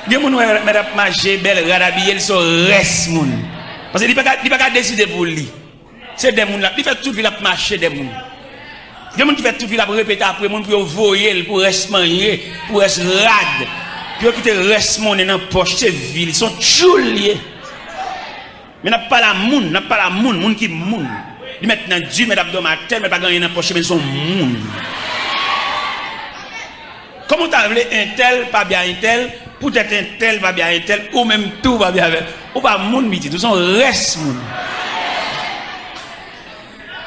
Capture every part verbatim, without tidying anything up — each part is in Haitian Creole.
Gen moun wè mèt ap mache, bèl rad abiye, l se yon rès moun. Paske li pa ka, li pa ka deside pou li. Se dè moun l ap, li fè tout vi l ap mache dè moun. Gen moun ki fè tout vi l ap repete apre moun pou yo voye l, pou rès manje, pou rès rad, pou yo kite rès monnen nan pòch, se vi l, se yon tchoul li ye. Men n ap pale a moun, n ap pale a moun, moun ki moun. Li mèt nan di, mèt ap dòmi atè, mèt pa gen anyen nan pòch, men l se yon moun. Kòman w ta vle entèl pa byen a entèl, poutèt entèl pa byen a entèl, ou menm tou pa byen avè l? Ou pa moun, pitit, ou se yon rès moun.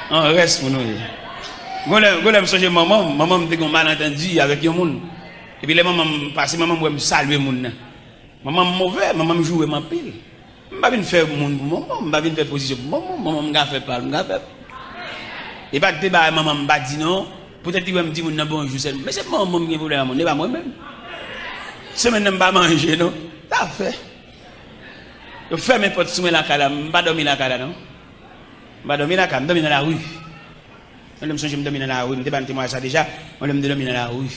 Yon rès moun ou ye. Gon lè, gon lè m sonje manman m, manman m te gen yon malantandi avèk yon moun. Epi lè manman m pase, manman m wè m salye moun nan. Manman m move, manman m joure m anpil. M pa vin fè moun pou manman m, m pa vin fè pozisyon pou manman m, manman m ka fè pa l, m ka fè. E pa t de bagay manman m pa di non, poutèt li wè m di moun nan bonjou sèlman. Men se manman m gen pwoblèm ak moun, e pa mwen menm. Semèn nan m pa manje non. Sa fè. Yo fèmen pòt sou mwen lakay la, m pa dòmi lakay la non. M pa dòmi lakay, m dòmi nan lari. Yon lè m sonje m dòmi nan lari, m te ba n temwayaj sa deja, yon lè m te dòmi nan lari.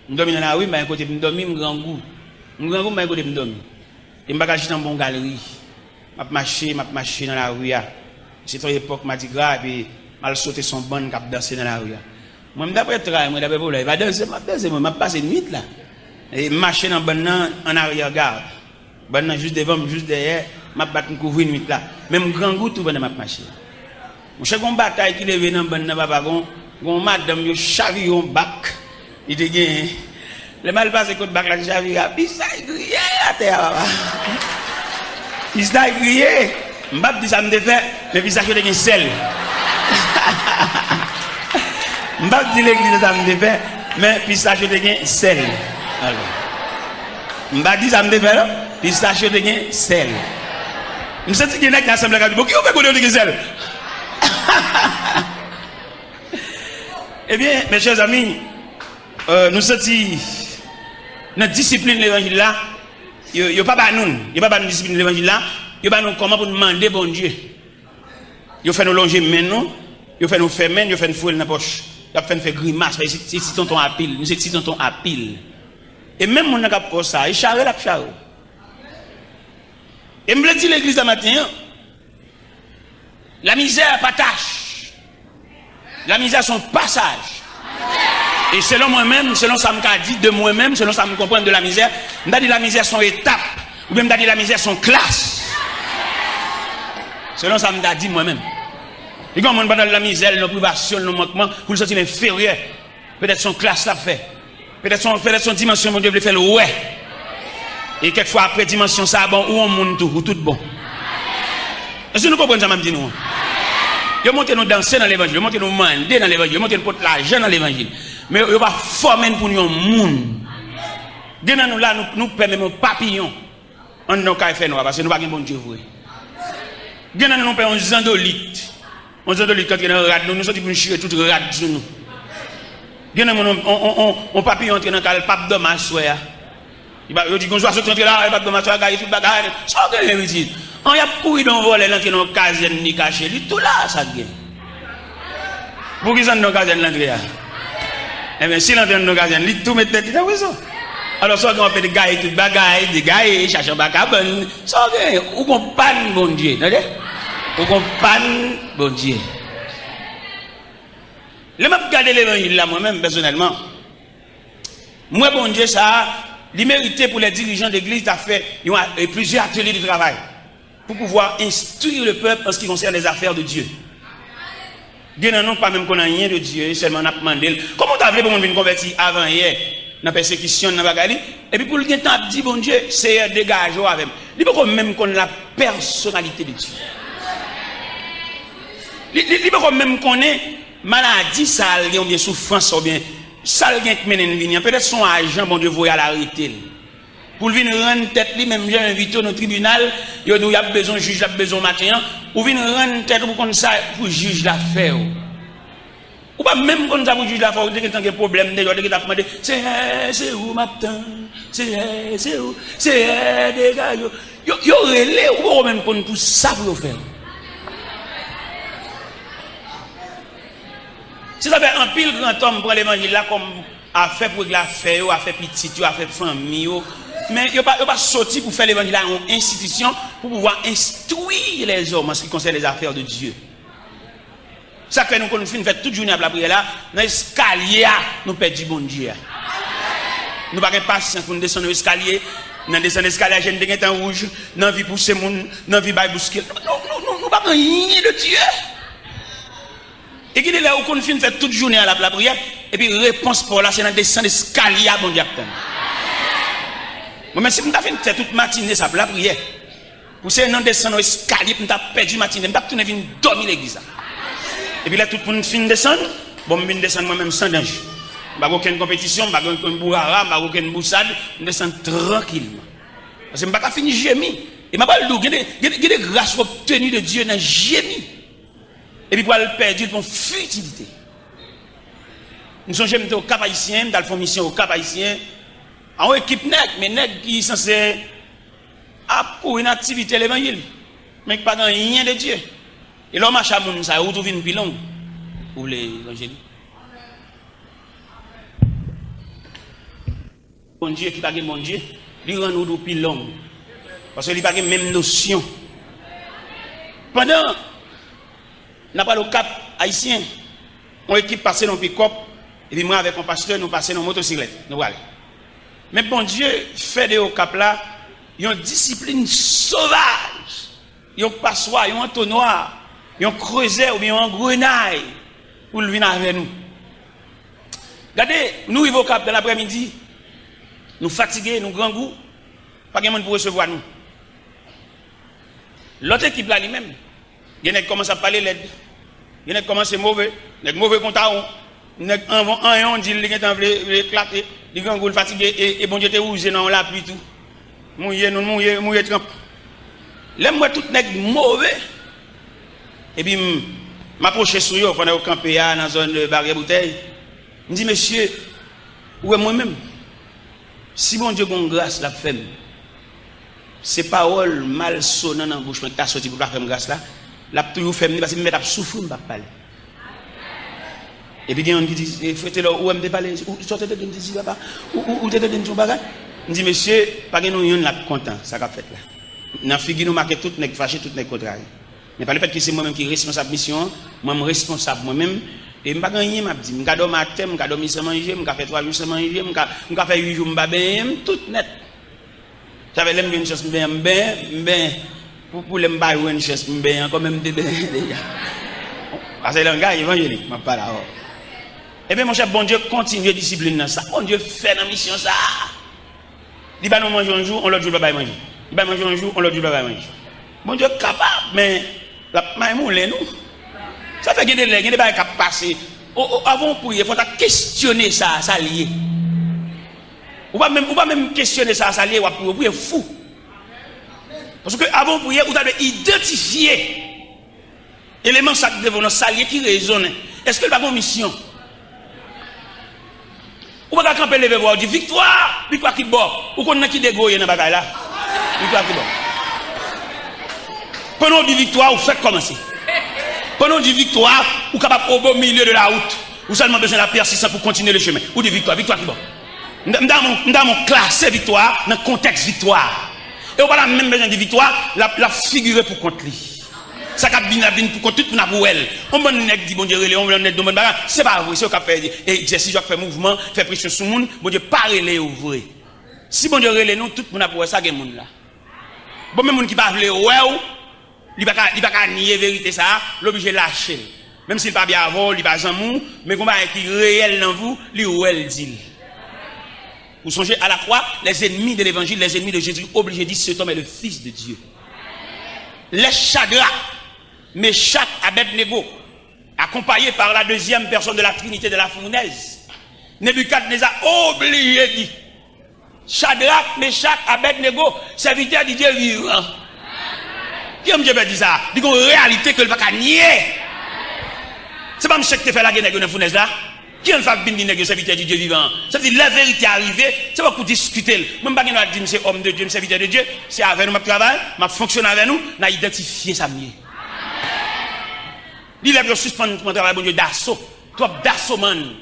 M dòmi nan lari, m pa gen kote pou m dòmi, m grangou. M grangou, m pa gen kote pou m dòmi. E m pa ka chita anba yon galri. M ap mache, m ap mache nan lari a. Se te yon epòk madigra, epi m al sote sou yon bann k ap danse nan lari a. Mwen, m daprè tray mwen, daprè volè, e pa danse m ap danse, mwen, m ap pase nwit la. E m mache nan bann nan, an aryè gad. Bann nan jis devan m, jis dèyè, m ap bat m kouvri nwit la. Men m grangou tou pandan m ap mache. Monchè, gon batay ki leve nan bann nan, papa, gon, gon madanm yo chavire yon bak li te genyen. Lè m al pase kot bak la, li chavire a, pistach griye atè a, papa. Pistach griye. M p ap di sa m te fè, men pistach yo te gen sèl. M p ap di legliz sa m te fè, men pistach yo te gen sèl. Alò. M pa di sa m te fè non. Pistach yo te gen sèl. M santi gen nèg nan asanble a k ap di, "Bon, ki yo fè kote yo te gen sèl?" Ebyen, mes chers amis, euh, nou santi nan disiplin levanjil la, yo, yo pa ba nou, yo pa ba nou disiplin levanjil la, yo ba nou kòman pou nou mande Bondye. Yo fè nou lonje men nou, yo fè nou fèmen l, yo fè n foure l nan pòch. Y ap fè n fè grimas, paske se, se ti tonton apil, nou se ti tonton apil. E menm moun nan k ap kò sa, e chare l ap chare w. E m vle di legliz la maten an, la misère pa tâche. La misère se yon pasaj. E selon mwen menm, selon sa m ka di de mwen menm, selon sa m konprann de la misère, m ta di la misère se yon etap, oubyen m ta di la misère se yon klas. Selon sa m ta di mwen menm. Li gen yon moun pandan l nan mizè, l nan privasyon, l nan mankman, pou l santi l enferyè. Petèt se yon klas l ap fè. Petèt se yon, petèt se yon dimansyon Bondye vle fè l wè. E kèk fwa apre dimansyon sa a, bon, ou yon moun tou, ou tout bon. Èske nou konprann sa m ap di nou an? Yo montre nou danse nan levanjil, yo montre nou mande nan levanjil, yo montre nou pot lajan nan levanjil. Men yo, yo pa fòme n pou n yon moun. Gen nan nou la, nou, nou pè menm yon papiyon anndan yon kay fènwa, paske nou pa gen Bondye vre. Gen nan nou, nou pè yon zandolit. Yon zandolit k antre nan rad nou, nou santi pou nou chire tout rad sou nou. Gen nan moun, on, on, on, on papiyon antre nan kay, l p ap dòmi aswè a. Li pa, yo di, gon zwazo ki antre la, l p ap dòmi aswè a, gaye tout bagay. Sa w genyen, pitit? An, y ap kouri de yon vòlè, l antre nan yon kazèn, li kache, li tou la, sa k gen? Poukisa anndan kazèn l antre a? Ebyen, si l antre anndan kazèn, li tou met tèt li nan prizon. Alò, sa w gen, w ap pete gaye tout bagay, degaye, chache anba kabann. Sa w gen? Ou gon pàn Bondye, tande? Ou gon pàn Bondye. Lè m ap gade levanjil la, mwen menm, pèsonèlman, m wè Bondye sa a, li merite pou lè dirijan legliz ta fè yon a-, e, plizyè atelye de travay. Pour pouvoir instruire le peuple en ce qui concerne les affaires de Dieu. Gen nan nou pa menm konn anyen de Dye, sèlman n ap mande l. Kòman w ta vle pou moun vin konvèti avan yè nan pèsekisyon, nan bagay li, epi pou l gentan ap di Bondye, Seyè, degaje w avè m? Li poko menm konn la pèsonalite de Dye. Li, li, li poko menm konnen maladi sa l gen, oubyen soufrans sa, oubyen sa l gen k mennen l vini an. Petèt se yon ajan Bondye voye al arete l. Pou l vin rann tèt li, menm jan yo envite w nan tribinal, yo di w y ap bezwen w, jij la ap bezwen w maten an, ou vin rann tèt ou pou konn sa pou jij la fè w. Ou pa menm konn sa pou jij la fè w, ou te gentan gen pwoblèm deyò, ou te gentan ap mande, Seyè, se ou m ap tann, Seyè, se ou, Seyè, degaje w. Yo, yo rele, ou poko menm konn pou sa pou yo fè w. Se sa fè anpil grantòm pran levanjil la kòm afè pou regle afè yo, afè pitit yo, afè fanmi yo. Men yo pa, yo pa soti pou fè levanjil la yon enstitisyon pou pouvwa enstwi lèzòm an se ki konsène les affaires de Dieu. Sa k fè nou konn fin fè tout jounen ap lapriyè la, nan eskalye a, nou pèdi Bondye a. Nou pa gen pasyans pou n desann yon eskalye, nan desann eskalye a, je n te gentan wouj, n anvi pouse moun, n anvi bay bouske. Nou, nou, nou, nou, nou pa pran anyen de Dye. E gen de lè ou konn fin fè tout jounen an l ap lapriyè, epi repons pa w la se nan desann eskalye a Bondye ap tann. Mwen menm si m ta fin fè tout matine sa ap lapriyè, pou se nan desann yon eskalye pou m ta pèdi matine, m t ap tounen vin dòmi legliz la. Epi lè tout moun fin desann, bon m vin desann mwen menm san danje. M pa gen okenn konpetisyon, m pa gen okenn bourara, m pa gen okenn bousad, m desann trankilman. Paske m pa ka fin jemi. E m ap al di w, gen de, gen de, gen de gras w obteni de Dye nan jemi. Epi pou al pèdi l pou yon fitilite. M sonje m te Okap Ayisyen, m t al fè yon misyon Okap Ayisyen. A yon ekip nèg, men nèg ki sanse ap kouri nan aktivite levanjil, men ki pa gen anyen de Dye. E lè w mache a moun sa yo, wout ou vin pi long. Ou vle evanjelik? Bondye ki pa gen Bondye, li rann wout ou pi long. Paske li pa gen menm nosyon. Pandan n ap pral Okap Ayisyen, yon ekip pase nan pikòp, epi mwen avèk yon pastè, nou pase nan motosiklèt, nou prale. Men Bondye fè de Okap la yon disiplin sovaj, yon paswa, yon antonwa, yon krezè oubyen yon angrenay pou l vin avè nou. Gade, nou rive Okap nan laprèmidi, nou fatige, nou grangou, pa gen moun pou resevwa nou. Lòt ekip la li menm, gen nèg kòmanse ap pale lèd, gen nèg kòmanse move, nèg move kon tawon, nèg anvan anyon di l li gentan vle, vle eklate, li grangou, l fatige, e, e Bondye te wouze nan yon lapli tou. Mouye, nou mouye, mouye tranp. Lè m wè tout nèg move, epi m, m apwoche sou yo pandan yo kanpe a nan zòn, e, Baryè Boutèy, m di, "Mesye, ou wè mwen menm? Si Bondye gon gras l ap fè m, se pawòl malsonan nan bouch mwen ki ta soti pou l pa fè m gras la, l ap toujou fè m li, paske m mèt ap soufri, m p ap pale." Epi gen youn ki di, "E, Frè Telò, ou wè m te pale, ou, sa w te tande m te di, papa? Ou, ou, ou te tande m di yon bagay?" M di, "Mesye, pa gen nou youn la k kontan sa k ap fèt la. Nan figi nou make tout nèg fache, tout nèg kontrarye. Men pa lefètke se mwen menm ki responsab misyon an, mwen m responsab mwen menm, e m pa gen anyen m ap di. M ka dòmi atè, m ka dòmi san manje, m ka fè twa jou san manje, m ka, m ka fè uit jou m pa benyen, m tout nèt." Sa fè lè m jwenn chans m benyen, m benyen, m benyen. Pou, pou lè m pa jwenn chans m benyen ankò, men m te benyen deja. Paske langaj evanjelik m ap pale avè w. Ebyen, monchè, Bondye kontinye disiplin nan. Sa Bondye fè nan misyon sa a? Li ba nou manje yon jou, yon lòt jou l pa bay manje. Li bay manje yon jou, yon lòt jou l pa bay manje. Bondye kapab, men l ap maymoulen nou. Sa fè gen de lè, gen de bagay k ap pase. O, o, avan w priye, fò w ta kesyone sa, sa l ye. Ou pa menm, ou pa menm kesyone sa, sa l ye, w ap priye, w priye fou. Paske avan w priye, ou ta dwe idantifye eleman sa k devan w nan, sa l ye ki rezonnen. Èske l pa gen yon misyon? Ou pa ka kanpe leve vwa w di, "Viktwa! Viktwa ki bò?" Ou konn nan ki degre w ye nan bagay la? Viktwa ki bò? Pandan w di viktwa, ou fèk kòmanse. Pandan w di viktwa, ou kapab au beau milieu de la route. Ou sèlman bezwen la pèsistans pou kontinye le chemen. Ou di viktwa, viktwa ki bò? M ta, m ta renmen, m ta renmen w klase viktwa nan kontèks viktwa. E ou pa ta menm bezwen di viktwa, l ap, l ap figire pou kont li. Sa k ap vin, ap vin pou kont tout moun ap wè l. Yon bann nèg di Bondye rele yo, yon bann nèg di yon bann bagay. Se pa vre, se yo k ap fè egzèsis, yo k ap fè mouvman, fè presyon sou moun. Bondye pa rele yo vre. Si Bondye rele nou, tout moun ap wè sa gen moun la. Bon, men moun ki pa vle wè w, li pa ka, li pa ka nye verite sa a, l oblije lache l. Menm si l pa byen avè w, li pa zanmi w, men gon bagay ki reyèl nan vi w, li wè l di l. Ou sonje, à la croix, les ennemis de l'évangile, les ennemis de Jésus, obligé di, "Cet homme est le Fils de Dieu." Lè Chadrak, Mechak, Abèdnego, accompagné par la deuxième personne de la Trinité de la fournaise, Nebikadneza oblije di, "Chadrak, Mechak, Abèdnego, sèvitè di Dye vivan." Kijan Bondye fè di sa? Li gen yon reyalite ke l pa ka nye. Se pa misye ki te fè lage nèg yo nan founèz la? Kijan l fè ap vin di nèg yo sèvitè di Dye vivan an? Sa vle di, lè verite a rive, se pa pou diskite l. Mwen, m pa gen dwa di m se òm de Dye, m sèvitè de Dye. Se avè nou m ap travay, m ap fonksyone avè nou, n a idantifye sa m ye. Li lè pou yo sispann pran travay Bondye daso. Twòp dasomann.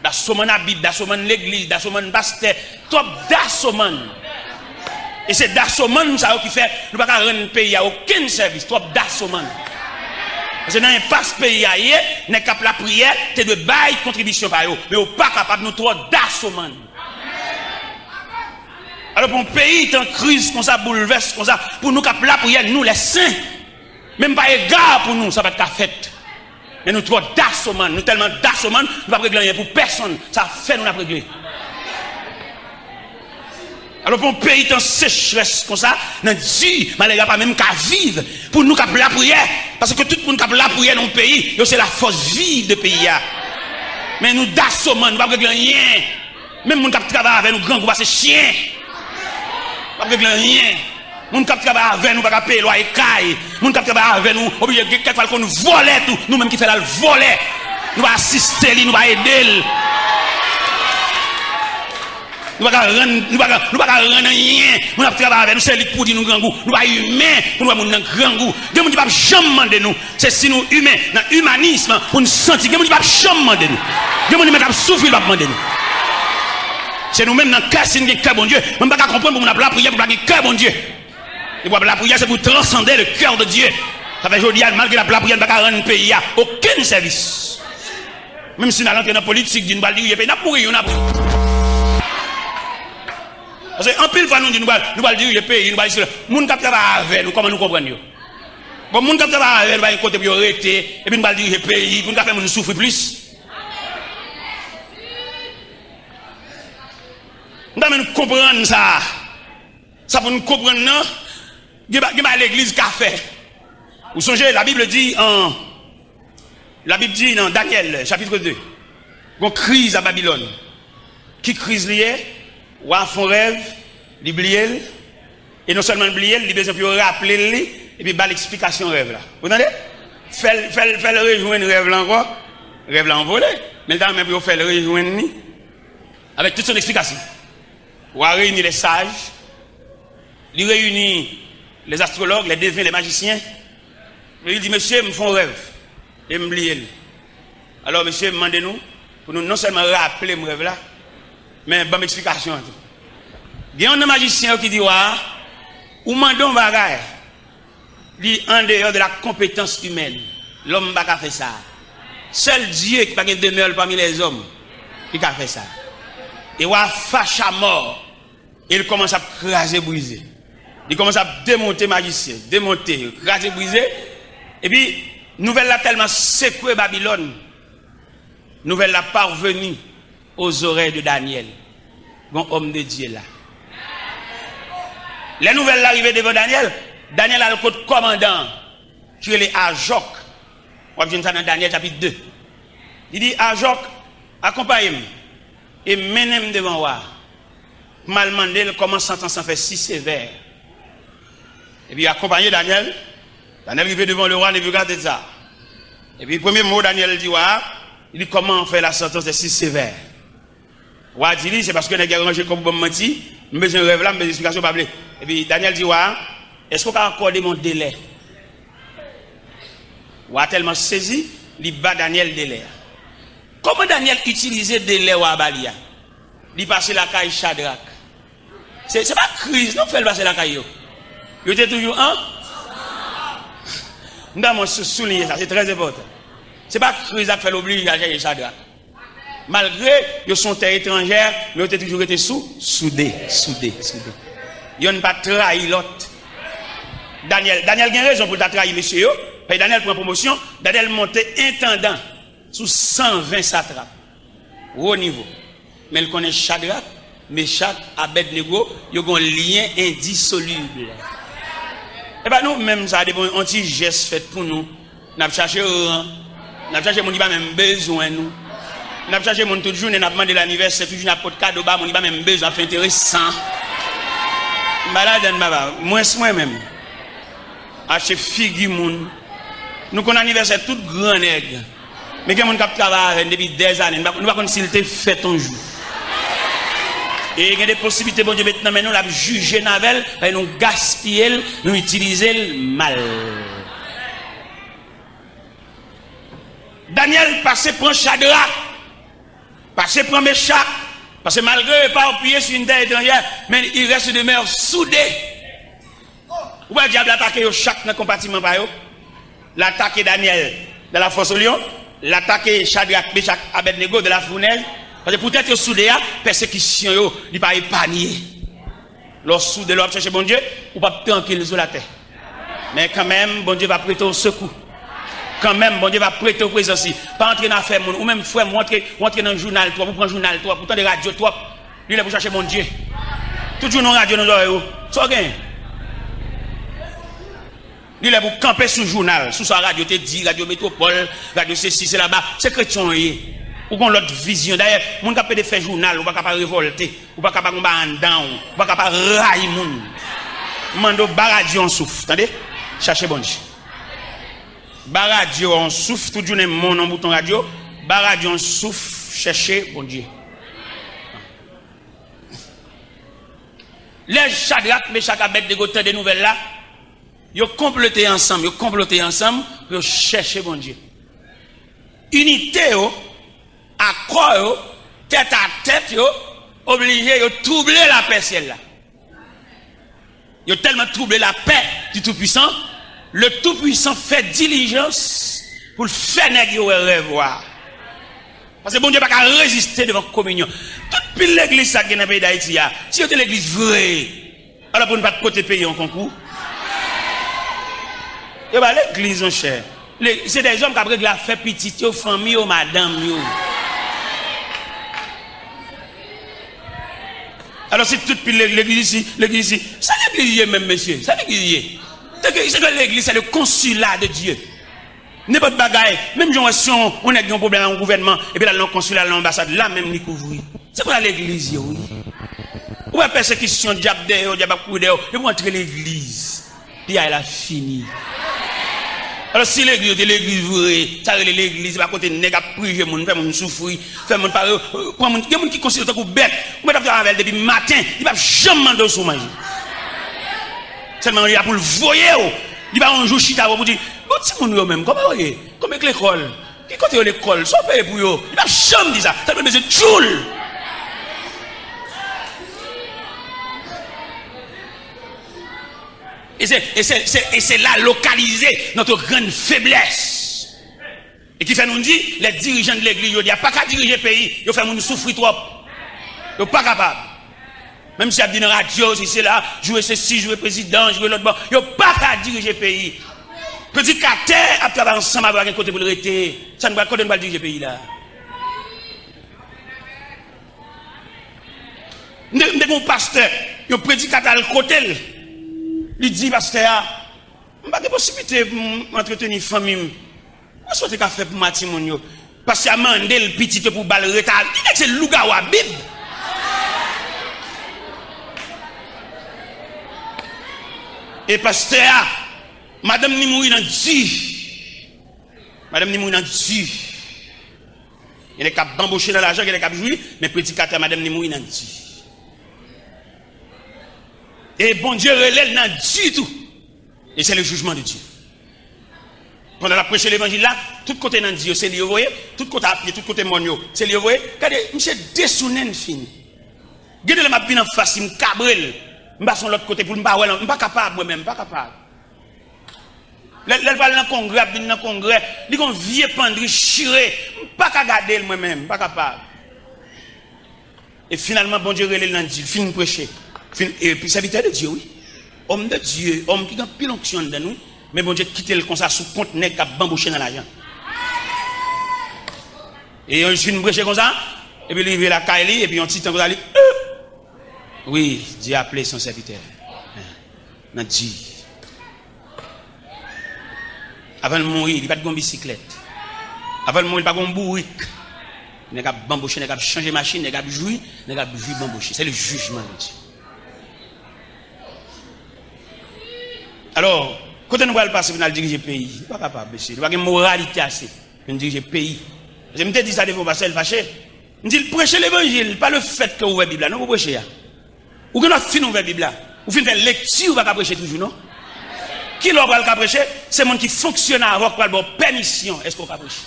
Dasomann abib, dasomann legliz, dasomann pastè, twòp dasomann. E se dasomann sa yo ki fè nou pa ka rann peyi a okenn sèvis, twòp dasomann. Paske nan enpas peyi a ye, nèg k ap lapriyè te dwe bay kontribisyon pa yo, men yo pa kapab, nou twò dasomann. Alò pou yon peyi tan kriz konsa, boulvès konsa, pou nou k ap lapriyè, nou lè sen, menm pa ega pou nou, sa pa t ka fèt. Men nou twò dasomann, nou tèlman dasomann, nou p ap regle anyen pou pèsonn. Sa fè nou n ap regle. Alò pou yon peyi tan sechrès konsa, nan di, malere a pa menm ka viv, pou nou k ap lapriyè, paske tout moun k ap lapriyè nan yon peyi, yo se lafòs viv de peyi a. Men nou dasomann, nou p ap regle anyen. Menm moun k ap travay avè nou grangou pase chen. P ap regle anyen. Moun k ap travay avè nou pa ka peye lwaye kay. Moun k ap travay avè nou oblije gen kèk fwa l konn vòlè tou. Nou menm ki fè l al vòlè. Nou pa asiste li, nou pa ede l. Nou pa ka rann, nou pa ka, nou pa ka rann anyen. Moun ap travay avè nou, se li k pou di nou grangou. Nou pa imen pou nou wè moun nan grangou. Gen moun ki p ap janm mande nou. Se si nou imen, nan imanis, pou n santi. Gen moun ki p ap janm mande nou. Gen moun li menm k ap soufri, li p ap mande nou. Se nou menm nan kè, si n gen kè Bondye. Mwen m pa ka konprann pou moun ap lapriyè, pou l pa gen kè Bondye. E pou ap lapriyè, se pou transande le cœur de Dieu. Sa fè jodi a, malgre l ap lapriyè, n pa ka rann peyi a okenn sèvis. Menm si n al antre nan politik, di n pral dirije peyi, n ap mouri youn apre. Paske anpil fwa nou di nou pral, nou pral dirije peyi, nou pral isit la. Moun k ap travay avè nou, kòman nou konprann yo? Bon, moun k ap travay avè nou pa gen kote pou yo rete, epi nou pral dirije peyi, pou nou ka fè moun soufri plis. M ta renmen nou konprann sa. Sa pou nou konprann nan, gen ba- gen bagay legliz ka fè. Ou sonje, la Bible di an, la Bib di nan Danyèl, chapitre de, gon kriz a Babilòn. Ki kriz li ye? Wa fè yon rèv, li bliye l, e non sèlman l bliye l, li bezwen pou yo raple l li, epi ba l eksplikasyon rèv la. Ou tande? Fè l, fè l, fè l rejwenn rèv la ankò. Rèv la anvole, men l ta renmen pou yo fè l rejwenn li avèk tout son eksplikasyon. Wa reyini lè saj, li reyini lè zastrològ, lè deven, lè majisyen. Li di, mesye, m fè yon rèv e m bliye l. Alò, mesye, m mande nou pou nou non sèlman raple m rèv la, men ban m eksplikasyon an tou. Gen youn nan majisyen yo ki di wa a, ou mande yon bagay, li andeyò de la konpetans imèn. Lòm pa ka fè sa. Sèl Dye ki pa gen demè l pami lèzòm ki ka fè sa. E wa a fache amò. E l kòmanse ap kraze brize. Li kòmanse ap demonte majisyen, demonte, kraze brize. Epi, nouvèl la tèlman sekwe Babilòn, nouvèl la parvenu aux oreilles de Daniel. Gon òm de Dye la. Lè nouvèl la rive devan Danyèl, Danyèl al kot kòmandan an, ki rele Ajòk. W ap jwenn sa nan Danyèl chapit de. Li di, Ajòk, akonpaye m e mennen m devan wa a, pou m al mande l kòman santans lan fè si sevè. Epi yo akonpaye Danyèl. Danyèl rive devan lewa Nebikadneza. Epi premye mo Danyèl di wa a, li di, comment on fait la sentence est si sévère? Wa a di li, se paske nèg yo ranje kò pou ban m manti, m bezwen rèv la, m bezwen eksplikasyon, w pa vle. Epi Danyèl di wa a, èske w ka akòde m yon delè? Wa a tèlman sezi, li ba Danyèl delè a. Kòman Danyèl itilize delè wa a ba li a? Li pase lakay Chadrak. Se, se pa kriz non k fè l pase lakay yo. Yo te toujou an. M ta renmen sou- souliye sa, se trè enpòtan. Se pa kriz la k fè l oblije al chèche Chadrak. Malgre yo se yon tè etranjè, men yo te toujou rete sou, soude, soude, soude. Yonn pa t trayi lòt. Danyèl, Danyèl gen rezon pou l ta trayi mesye yo, paske Danyèl pran pwomosyon, Danyèl monte entandan sou san ven satrap. Wo nivo. Men l konnen Chadrak, Mechak, Abèdnego, yo gen yon lyen endisolib. E pa nou menm sa, depi yon ti jès fèt pou nou, n ap chache ran, n ap chache moun ki pa menm bezwen nou. N ap chache moun tout jounen, n ap mande l anivèsè, tout jounen ap pot kado ba moun ki pa menm bezwen, ap fè enteresan. M pa ladann, papa, mwens mwen menm. Achte figi moun. Nou konn anivèsè tout gran nèg. Men gen moun k ap travay avè n depi dèzane, nou pa, nou pa konn si l te fèt yon jou. E gen de posiblite Bondye met nan men nou, l ap jije n avè l, paske nou gaspiye l, nou itilize l mal. Danyèl pase pran Chadrak. Pase pran Mechak, paske malgre yo eparpiye sou yon tè etranjè, men ils restent, demeurent soudés. Ou wè dyab la atake yo chak nan konpatiman pa yo. L atake Danyèl dans la fosse aux lions, l atake Chadrak, Mechak, Abèdnego dans la fournaise. Paske poutèt yo soude a, pèsekisyon yo, li pa epanye. Lè w soude, lè w ap chèche Bondye, ou p ap trankil sou latè. Men kanmenm, Bondye va prete w sekou. Kanmenm, Bondye va prete w prezans li. Pa antre nan afè moun. Ou menm, frè m, ou antre, ou antre nan jounal twòp, ou pran jounal twòp, ou tande radyo twòp. Li lè pou chache Bondye. Tout jounen w radyo nan zòrèy ou. Sa w gen? Li lè pou kanpe sou jounal, sou sa radyo te di, radyo Metwopòl, radyo sesi, se laba. Se kretyen w ye. Ou gon lòt vizyon. Dayè, moun k ap pede fè jounal, ou pa ka pa revòlte. Ou pa ka pa gon bagay anndan w. Ou pa ka pa rayi moun. M mande w, ba radyo yon souf, tande? Chache Bondye. Ba radyo yon souf, tout jounen moun nan bouton radyo, ba radyo yon souf, chèche Bondye. Lè Chadrak, Mechak, Abèdnego tande nouvèl la, yo konplote ansanm, yo konplote ansanm pou yo chèche Bondye. Inite yo, akò yo, tèt a tèt yo, oblije yo twouble lapè syèl la. Yo tèlman twouble lapè du Tout-Puissant, le Tout-Puissant fè dilijans pou l fè nèg yo wè rèv wa. Paske Bondye pa ka reziste devan kominyon. Tout pil legliz sa k gen nan peyi Dayiti a, si yo te legliz vre, alò pou n pa t pote peyi an konkou. Yo pa legliz, monchè. Le-, se dèzòm k ap regle afè pitit yo, fanmi yo, madanm yo. Alò, si tout pil le-, legliz isi, legliz isi, sa legliz ye menm, mesye? Sa legliz ye? Se ke, se ke legliz, se le consulat de Dieu. Nenpòt bagay, menm jan w wè si yon, yon nèg gen yon pwoblèm ak yon gouvènman, epi l al nan konsila, al nan anbasad, la menm li kouvri. Se konsa legliz ye, wi. Ou wè pèsekisyon, dyab dèyè w, dyab ap kouri dèyè w, epi w antre legliz. Piyay la fini. Alò, si legliz yo te legliz vre, sa rele legliz, se pa kote nèg ap prije moun, fè moun soufri, fè moun pa, pran moun, gen moun ki konsidere w tankou bèt, ou mèt ap travay avè l depi maten, li p ap janm mande w si w manje. Sèlman li la pou l voye w. Li pa yon jou chita pou di, bon, timoun yo menm, kòman yo ye? Kòman k lekòl? Ki kote yo lekòl? Sa w peye pou yo? Li p ap janm di sa. Sèlman l bezwen tchoul. Et c'est, et c'est, c'est, et c'est là localisée notre grande faiblesse. E ki fè nou di, lè dirijan de legliz yo di a pa ka dirije peyi, yo fè moun soufri twòp. Yo pa kapab. Menm si y ap di nan radyo, si se la, joure sesi, joure prezidan, joure lòt bò, yo pa ka dirije peyi. Predikatè ap travay ansanm avè w, pa gen kote pou l rete. Sa n pral, kote n pral dirije peyi la? M te, m te gen yon pastè, yon predikatè al kote l. Li di pastè a, m pa gen posiblite pou m antreteni fanmi m. Kòman sa w te ka fè pou m a timoun yo? Pastè a mande l pitit yo pou ba l reta. Li nèg se lougawou a Bib. E pastè a, madanm ni mouri nan di. Madanm ni mouri nan di. Gen nèg k ap banboche nan lajan, gen nèg k ap jwi, men predikatè a madanm ni mouri nan di. E Bondye rele l nan di tou. E se le jijman de Dye. Pandan l ap preche levanjil la, tout kote nan di yo, se li yo voye, tout kote a pye, tout kote mòn yo, se li yo voye. Gade, misye desounen fini. Gen de lè m ap vin anfas li, m kabre l, m pase yon lòt kote pou l, m pa wè l, m pa kapab, mwen menm, m pa kapab. Lè, lè l pral nan kongrè, ap vin nan kongrè, li gon vye pandri chire, m pa ka gade l, mwen menm, m pa kapab. E finalman, Bondye rele l nan di, fin preche. Fin, epi sèvitè de Dye, wi. Homme de Dieu, òm ki gen anpil onksyon anndan l, wi. Men Bondye kite l konsa sou kont nèg k ap banboche nan lajan. E yon jou fin preche konsa, epi li rive lakay li, epi yon ti tan konsa, li, euh! Wi, Dye aple son sèvitè. Nan di. Avan l mouri, li pa t gen yon bisiklèt. Avan l mouri, li pa t gen yon bourik. Nèg ap banboche, nèg ap chanje machin, nèg ap jwi, nèg ap jwi banboche. Se le jijman de Dye. Alò, kote nou pral pase pou n al dirije peyi? Nou pa kapab, mesye. Nou pa gen moralite ase pou n dirije peyi. Paske m te di sa devan yon pastè, l fache. M di l, preche levanjil, pa le fèt ke w ouvè Bib la, non, pou preche a. Ou gen dwa fin ouvè Bib la. Ou fin fè lekti, ou pa ka preche toujou, non. Kilè w pral ka preche? Se moun ki fonksyone avè w k pral ba w pèmisyon. Èske w ka preche?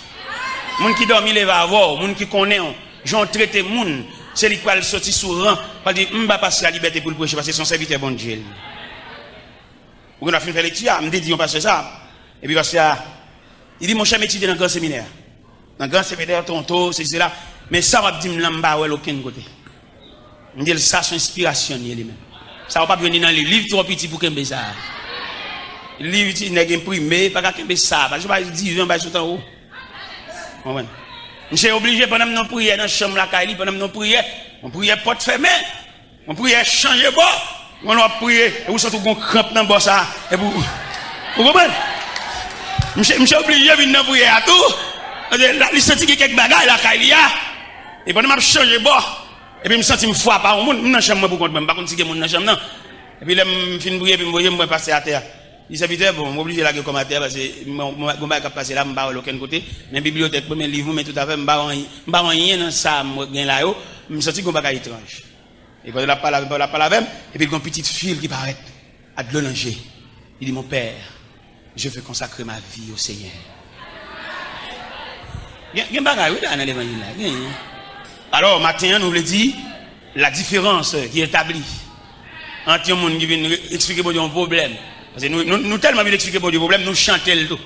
Moun ki dòmi leve avè w, moun ki konnen w, Jan w trete moun, se li k pral soti sou ran, pral di, "M ba pastè a libète pou l preche, paske se yon sèvitè Bondye l ye." Ou gen dwa fin fè lekti a, m te di yon pastè sa, epi pastè a, li di, "Monchè, m etidye nan gran seminè, nan gran seminè, Toronto, sesi, sela, men sa w ap di m lan, m pa wè l okenn kote." M di l, "Sa se yon enspirasyon l ye li menm. Sa w p ap jwenn li nan liv. Liv twò piti pou kenbe sa a. Liv ti nèg enprime, pa ka kenbe sa a. Paske w pa diven, w bay sot anwo." Konprann? Misye oblije, pandan m nan priyè nan chanm lakay li, pandan m nan priyè, yon priyè pòt fèmen, yon priyè chanje bò, yon lè w ap priyè, epi w santi w gon kranp nan bò sa a, epi w, ou konprann? Misye, misye oblije vin nan priyè a tou, paske la, li santi gen kèk bagay lakay li a, e pandan m ap chanje bò, epi m santi m frape a yon moun, m nan chanm mwen pou kont mwen, m pa konn si gen moun nan chanm nan, epi lè m fin priyè, epi m voye, m wè pastè atè a. Li, "Sèvitè, bon, m oblije lage kò m atè, paske mwen, mwen, gon bagay k ap pase la, m pa wè l okenn kote. Men bibliyotèk mwen, men liv mwen, men tout afè, m pa wè anyen, m pa wè anyen nan sa m gen la yo. M santi gon bagay etranj." E pandan l ap pale avè m, pandan l ap pale avè m, epi l gon pitit fi l ki parèt, ak dlo nan je. Li di, "Mon père, je veux consacrer ma vie au Seigneur." Gen, gen bagay, wi, la, nan levanjil la. Gen. Alò, maten an, nou vle di, la diferans ki etabli ant yon moun ki vin re-, eksplike Bondye yon pwoblèm. Paske nou, nou, nou tèlman vin eksplike Bondye pwoblèm, nou chante l tou.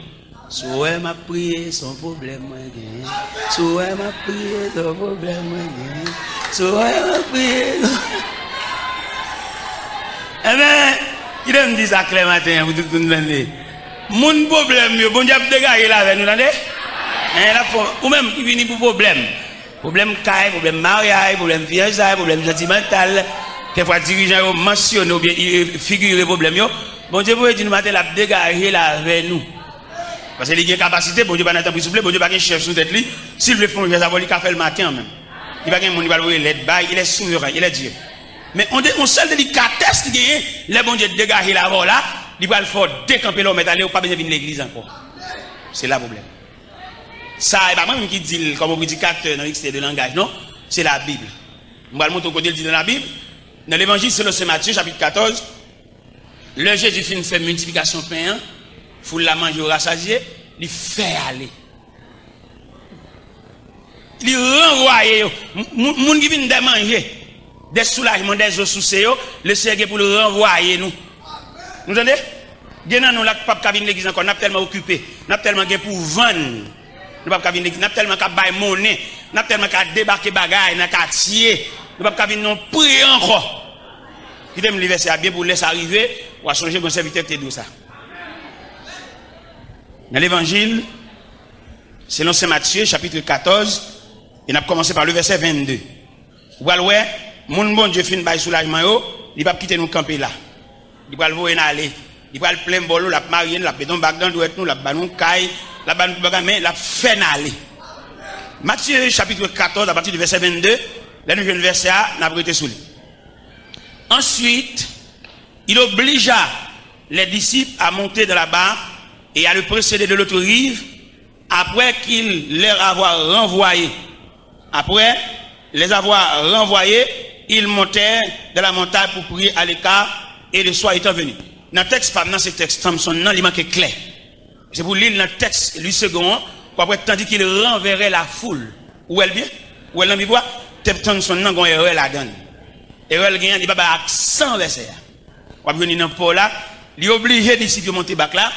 Si w wè m ap priye, se yon pwoblèm mwen genyen. Si w wè m ap priye, se yon pwoblèm mwen genyen. Si w wè m ap priye, se... Enben, kite m di sa klè maten an pou tout moun tande. Moun pwoblèm yo, Bondye ap degaje l avè nou, tande? Enben, l ap fè, ou menm ki vini pou pwoblèm. Pwoblèm kay, pwoblèm maryaj, pwoblèm fiyansay, pwoblèm santimantal. Kèkfwa dirijan yo mansyone oubyen i-, figire pwoblèm yo. Bondye voye di nou maten, l ap degaje l avè nou. Paske li gen kapasite, Bondye pa nan tanpri souple, Bondye pa gen chèf sou tèt li. Si l vle fè yon jès avè w, li ka fè l maten an menm. Li pa gen moun li pral voye lèt bay, il est souverain, il est Dieu. Men on de, on sèl delikatès li genyen, lè Bondye degaje l avè w la, li pral fè w dekanpe la, ou mèt ale, ou pa bezwen vin legliz ankò. Se la pwoblèm. Sa, e pa mwen menm ki di l kòm yon predikatè nan ekstrè de langaj, non. Se Labib. M pral montre w kote l di nan Labib. Nan Levanjil selon Sen Matye, chapit katòz, lè Jezi fin fè miltiplikasyon pen an, foul la manje, yo rasazye, li fè ale. Li ranvwaye yo. M-, moun, moun ki vin dè manje, dè soulajman, dè zo souse yo, Lesenyè gen pou l ranvwaye nou. Nou tande? Gen nan nou la k p ap ka vin legliz ankò, n ap tèlman okipe, n ap tèlman gen pou vann, nou p ap ka vin legliz, n ap tèlman ka bay monnen, n ap tèlman ka debake bagay nan katye, nou p ap ka vin nan priyè ankò. Kite m li vèsè a byen pou lè sa rive, w a sonje gon sèvitè ki te di w sa. Nan Levanjil selon Sen Matye, chapit katòz, e n ap kòmanse pa le vèsè vennde. Ou pral wè, moun Bondye fin bay soulajman yo, li p ap kite nou kanpe la. Li pral voye n ale. Li pral plen bòl nou, l ap marye n, l ap mete yon bag nan dwèt nou, l ap ba nou kay, l ap ba nou tout bagay, men l ap fè n ale. Matye, chapit katòz, apati de vèsè vennde, lè nou jwenn vèsè a, n ap rete sou li. Ensuite, il obligea les disciples à monter dans la barque et à le précéder de l'autre rive, après qu'il leur avoir renvoyé. Après les avoir renvoyés, ils montèrent dans la montagne pour prier à l'écart, et le soir étant venu. Nan tèks pa m nan, se tèks Thompson nan, li manke klè. Se pou li l nan tèks Louis Segond an, w ap wè, tandis qu'il renverrait la foule. Ou wè l byen? Ou wè l nan Bib la? Tèks Thompson nan gon erè ladan l. Erè l genyen, li pa bay aksan vèsè a. W ap jwenn li nan pò la, li oblije disip yo monte bak la,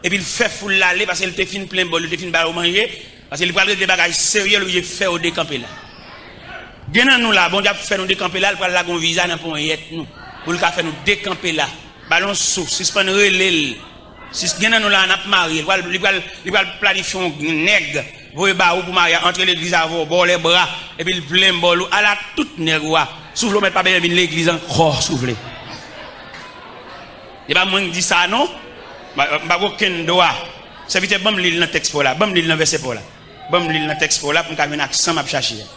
epi l fè foul la ale, paske l te fin plen bòl, li te fin ba yo manje, paske li pral regle bagay serye, l oblije fè yo dekanpe la. Gen nan nou la, Bondye ap fè nou dekanpe la, l pral lage yon viza nan ponyèt nou, pou l ka fè nou dekanpe la. Ba l yon souf, sispann rele l. Sis, gen nan nou la, n ap marye, li pral, li pral, li pral planifye yon nèg, voye ba ou pou maryaj, antre legliz avè w, ba w lèbra, epi l plen bòl ou, ala tout nèg ou a. Soufle w mèt pa bezwen vin legliz ankò, soufle. E pa mwen k di sa non. M pa, m pa gen okenn dwa. Sèvitè, ban m li l nan tèks pa w la, ban m li l nan vèsè pa w la. Ban m li l nan tèks pa w la pou m ka jwenn aksan m ap chache a.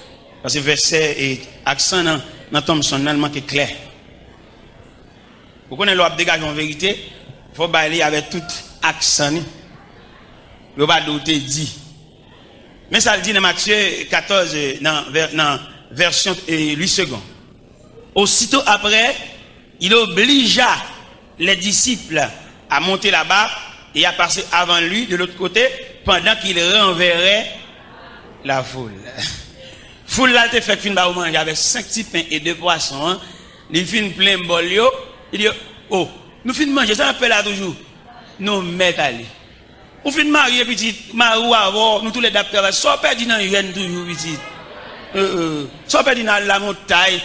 Paske vèsè e aksan nan, nan Thompson nan, l manke klè. Ou konnen lè w ap degaje yon verite, fò w bay li avèk tout aksan li. Yo pa di w te di. Men sa l di nan Matye katòz, nan vè-, nan vèsyon, eh, Louis Segond. Aussitôt après, il obligea les disciples à monter la barque et à passer avant lui de l'autre côté, pendant qu'il renverrait la foule. Foul la te fèk fin ba yo manje avèk senk ti pen e de pwason an. Li fin plen bòl yo. Li di, "O, nou fin manje, sa n ap fè la toujou?" "Nou mèt ale." Ou fin marye, pitit, mari w avè w, nou toulède ap travay. Sa w pèdi nan jèn toujou, pitit? Sa w pèdi nan al lamontay?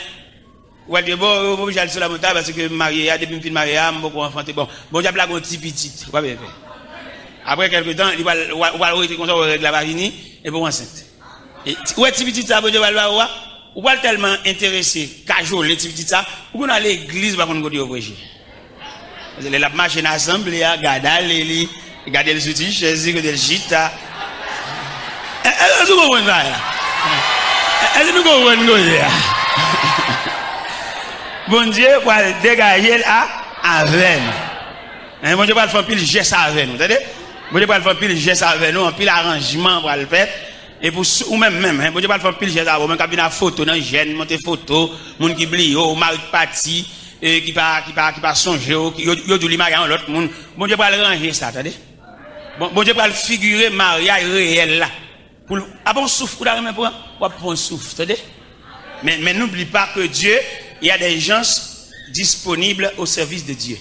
Ou al di, "Bon, ou oblije al sou lamontay paske m marye a, depi m fin marye a, m poko anfante." Bon, Bondye ap lage yon ti pitit, ou pa bezwen pè. Apre kèlke tan, li pral, ou pral rete konsa, ou wè règ la pa vini, epi ou ansent. E ti, ou wè ti pitit sa Bondye pral ba ou a, ou pral tèlman enterese, kajole ti pitit sa, ou konn al legliz, ou pa konn kote yo preche. Paske lè l ap mache nan asanble a, gade ale li, gade l sou ti chèz li, kote l chita. Èske nou konprann sa la? Èske nou konprann koze a? Bondye pral degaje l a, avè nou. Hein, Bondye pral fè anpil jès avè nou, tande? Bondye pral fè anpil jès avè nou, anpil aranjman pral fèt. E pou sou, ou menm, menm, hein, Bondye pral fè anpil jès avè w, menm k ap vin ak foto nan jèn, monte foto, moun ki bliye w, mari k pati, e ki pa, ki pa, ki pa sonje w, ki, yo, yo di w li marye a yon lòt moun. Bondye pral ranje sa, tande? Bon, Bondye pral figire maryaj reyèl la. Pou l, apa yon souf ou ta renmen pran? W ap pran yon souf, tande? Men, men n'oublie pas que Dieu, il y a des gens disponibles au service de Dieu.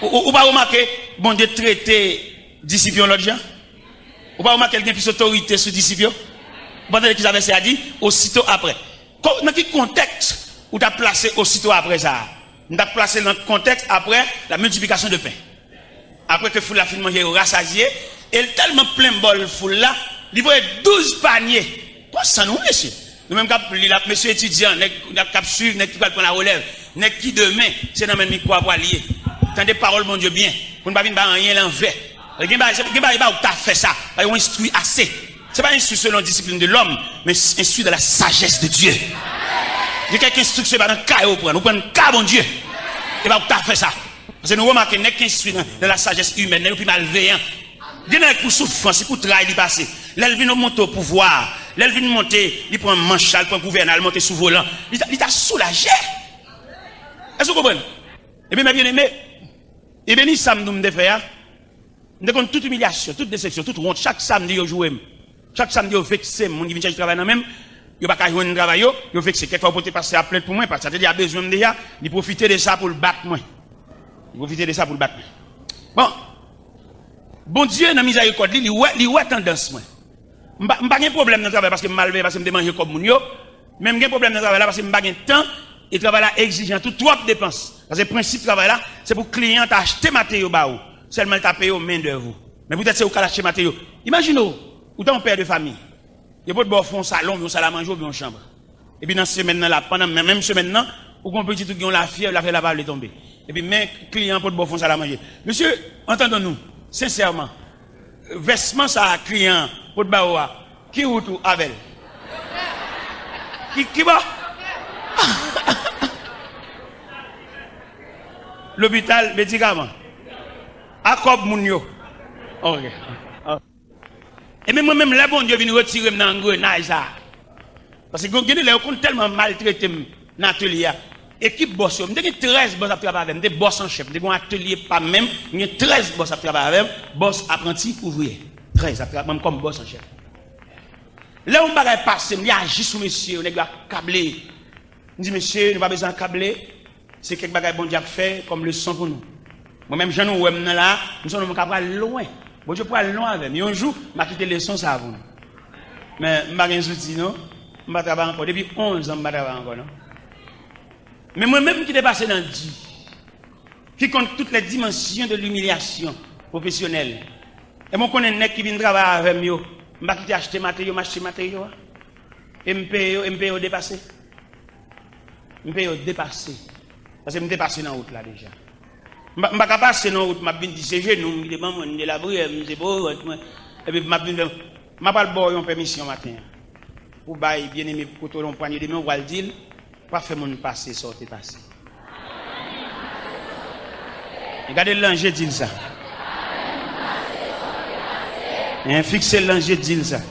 Ou, ou, ou pa remake Bondye trete disip yo yon lòt jan? Ou pa remake l gen plis otorite sou disip yo? Ou pa tande kisa vèsè a di? Osito apre. Ko-, nan ki kontèks ou t ap plase osito apre sa a? M t ap plase l nan kontèks apre la multiplication de pain. Apre ke foul la fin manje, yo rasazye, e l tèlman plen bòl foul la, li voye douz panye. Konsa nou, mesye. Nou menm k ap li l ap, mesye etidyan, nèg, nèg k ap swiv, nèg ki pral pran larelèv, nèg ki demen, se nan men mikwo a pral ye. Tande pawòl Bondye byen, pou n pa vin bay anyen lanvè. Gen bagay, gen bagay, gen bagay ou ta fè sa, pa yo enstwi ase. Se pa enstwi selon disiplin de lòm, men enstwi dans la sagesse de Dieu. Gen kèk enstriksyon, e pa nan kay ou pran, ou pran ka Bondye. E pa ou ta fè sa. Paske nou remake nèg ki enstwi nan, dans la sagesse humaine, nèg yo pi malveyan. Gen nèg pou soufrans, se pou tray li pase. Lè l vin monte o pouvwa, lè l vin monte, li pran manch la, li pran gouvènay, li monte sou volan. Li ta, li ta soulaje. Èske w konprann? Ebyen, mè byeneme, ebyen, ni sa m nou m te fè a, m te konn tout imilyasyon, tout desepsyon, tout wont. Chak samdi, yo joure m. Chak samdi, yo vekse m. Moun ki vin chèche travay nan men m, yo pa ka jwenn travay yo, yo vekse. Kèk fwa, yo pote pastè a plent pou mwen, pastè a te di a bezwen m deja, li pwofite de sa pou l bat mwen. Li pwofite de sa pou l bat mwen. Bon, Bondye, nan mizèrikòd li, li wè, li wè tandans mwen. M pa, m pa gen pwoblèm nan travay paske m malveyan, paske m te manje kòb moun yo. Men m gen pwoblèm nan travay la paske m pa gen tan e travay la egzijan tou, twòp depans. Paske prensip travay la, se pou kliyan ta achte materyo ba ou, sèlman l ta peye w mendèv ou. Men poutèt se ou k al achte materyo. Imajine w, ou ta yon pè de fanmi. Yo pot ba w fè yon salon, yon sal a manje oubyen yon chanm. Epi nan semèn nan la, pandan men, menm semèn nan, ou gen yon pitit ou gen yon lafyèv, lafyèv la pa vle tonbe. Epi men kliyan an pot ba w fè yon sal a manje. Mesye, entendons-nous, sincèrement, vèsman sa a kliyan an pot ba ou a, ki wout ou avè l? Ki, ki bò? Lopital, medikaman. A kòb moun yo. Ok. Ebyen, mwen menm, lè Bondye vin retire m nan angrenaj sa a, paske gen, gen de lè, yo konn tèlman maltrete m nan atelye a. Ekip bòs yo, m te gen trèz bòs ap travay avè m, m te bòs an chèf, m te gen yon atelye pa m menm, m gen trèz bòs ap travay avè m, bòs, apranti, ouvriyè. Trèz ap travay avè m kòm bòs an chèf. Lè yon bagay pase m, li aji sou mesye yo, nèg yo akable. M di, "Mesye, nou pa bezwen akable." Se kèk bagay Bondye ap fè kòm leson pou nou. Mwen menm, jan nou wè m nan la, m se yon nonm k ap pral lwen. Bondye pral lwen avè m. Yon jou, m a kite leson sa a pou nou. Men, m pa gen zouti, non. M pa travay ankò. Depi onz an, m pa travay ankò, non. Men mwen menm ki te pase nan di, qui connaît toutes les dimensions de l'humiliation professionnelle. E mwen konnen nèg ki vin travay avè m yo, m pa kite achte materyo, m achte materyo a. E m peye yo, e m peye yo depase. M peye yo depase. Paske m te pase nan wout la deja. M pa, m pa ka pase nan wout, m ap vin di se jenou m ki te ban mwen, m te lapriyè, m te pwovant mwen. Epi m ap vin fè, m ap al ba w yon pèmisyon maten an. Pou bay byeneme kote w la yon pwanye de men, w pral di l, pa fè moun pase sa w te pase. E gade l lan je, di l sa. Hein, fikse l lan je, di l sa.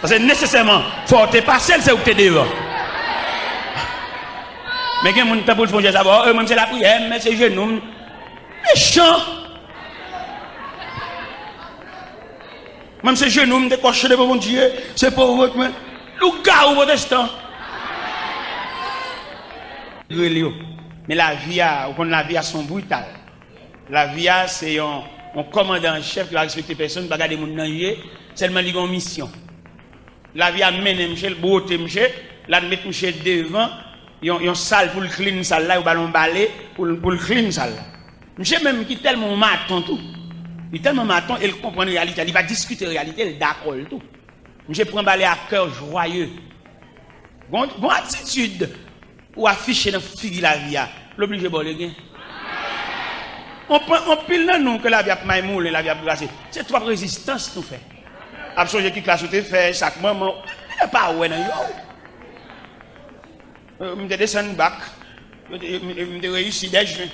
Paske nesesèman, fò w te pase l, se ou k te devan. Men gen moun, tan pou l fè yon jès, ap, "Oh, mwen, se lapriyè, men se jenou m." Mechan! Mwen, se jenou m te kòche devan Bondye, se pòv mwen. Lougawou pwotestan. Rele yo. Men lavi a, ou konn lavi a se yon brital. Lavi a se yon, yon kòmandan an chèf ki pa respekte pèsonn, pa gade moun nan je, sèlman li gen yon misyon. Lavi a mennen mche, l bwote mche, l al met mche devan yon, yon sal pou l clean sal la, yo ba l yon bale pou l, pou l clean sal la. Mche menm ki tèlman yon maton tou, li tèlman maton e l konprann reyalite a, li pa diskite reyalite, l dakò l tou. Mche pran bale a kè jwaye. Gon, gon atitid ou afiche nan figi lavi a, l oblije ba w legen. Anpil nan nou ke lavi ap maymoulen, lavi ap grase, se twòp rezistans nou fè. Ap sonje ki klas ou te fè, sa k manman w, nèg pa wè nan yo. M te desann bak, m te reyisi dèz jen.